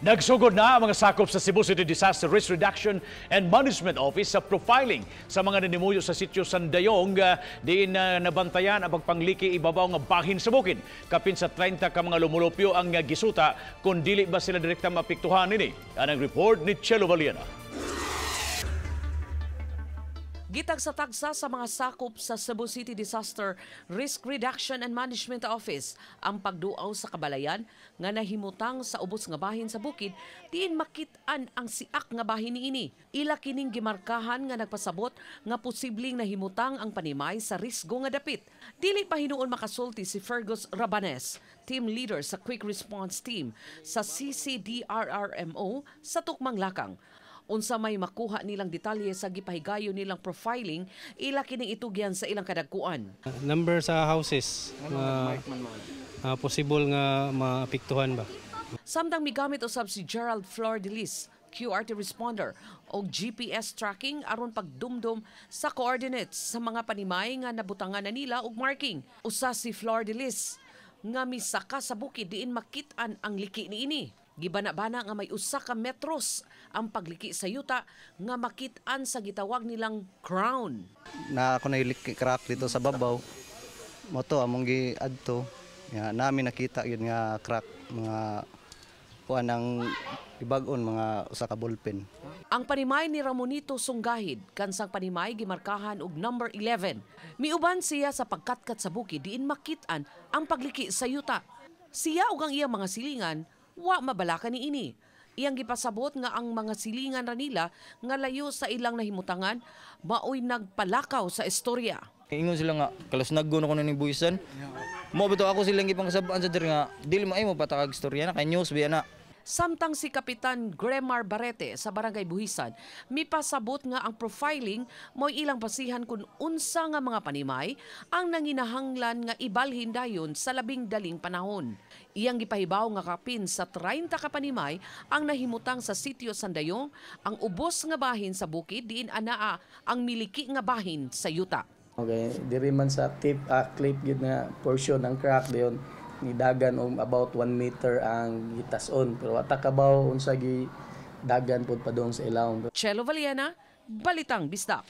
Nagsugod na ang mga sakop sa Cebu City Disaster Risk Reduction and Management Office sa profiling sa mga nanimuyo sa sitio Sandayong diin na nabantayan ang pagpangliki ibabaw nga bahin sa bukid. Kapin sa 30 ka mga lumulupyo ang gisuta kung dili ba sila direkta maapektuhan nini. Anang report ni Chelo Valiana. Gitagsa-tagsa sa mga sakop sa Cebu City Disaster Risk Reduction and Management Office ang pagduaw sa kabalayan nga nahimutang sa ubos nga bahin sa bukid diin makit-an ang siak nga bahin niini. Ila kining gimarkahan nga nagpasabot nga posibleng nahimutang ang panimay sa risgo nga dapit. Dili pa hinuon makasulti si Fergus Rabanes, team leader sa Quick Response Team sa CCDRRMO sa Tukmang Lakang. Unsa may makuha nilang detalye sa gipahigayon nilang profiling, ila kining itugyan sa ilang kadagkuan. Number sa houses nga possible nga maapektuhan ba. Samtang migamit usab si Gerald Flor de Lis, QRT responder og GPS tracking aron pagdumdum sa coordinates sa mga panimay nga nabutangan na nila og marking. Usa si Flor de Lis nga misaka sa bukid diin makit-an ang liki niini. Gibana-bana nga may 1 ka metros ang pagliki sa yuta nga makit-an sa gitawag nilang crown. Na ako na crack dito sa babaw. Mao to among gi adto. Nga nami nakita gyud nga crack, mga kuan ang ibag-on mga 1 ka ballpen. Ang panimay ni Ramonito Sunggahid, kansang panimay gimarkahan og number 11. Miuban siya sa pagkatkat sa bukid diin makit-an ang pagliki sa yuta. Siya ug ang iyang mga silingan wa mabalaka niini. Iyang gipasabot nga ang mga silingan ra nila nga layo sa ilang nahimutangan maoy nagpalakaw sa istorya. Ingon sila nga kalasnaggo na ko na ning buhisan. Mo bitaw ako silang gipangkasab-an sa diri nga dili maayo mo patakag istorya na kay news biya na. Samtang si Kapitan Gremar Barete sa Barangay Buhisan, mipasabot nga ang profiling mo'y ilang basihan kung unsa nga mga panimay ang nanginahanglan nga ibalhin dayon sa labing daling panahon. Iyang gipahibaw nga kapin sa 30 ka panimay ang nahimutang sa sitio Sandayong, ang ubos nga bahin sa bukid diin anaa ang miliki nga bahin sa yuta. Okay, diri man sa tip clip gyud nga portion ng crack dayon nidagan og about 1 meter ang gitason, pero wa ta kabaw unsa gi dagan pud padung sa ilawom. Chelo Valiena, Balitang Bisdak.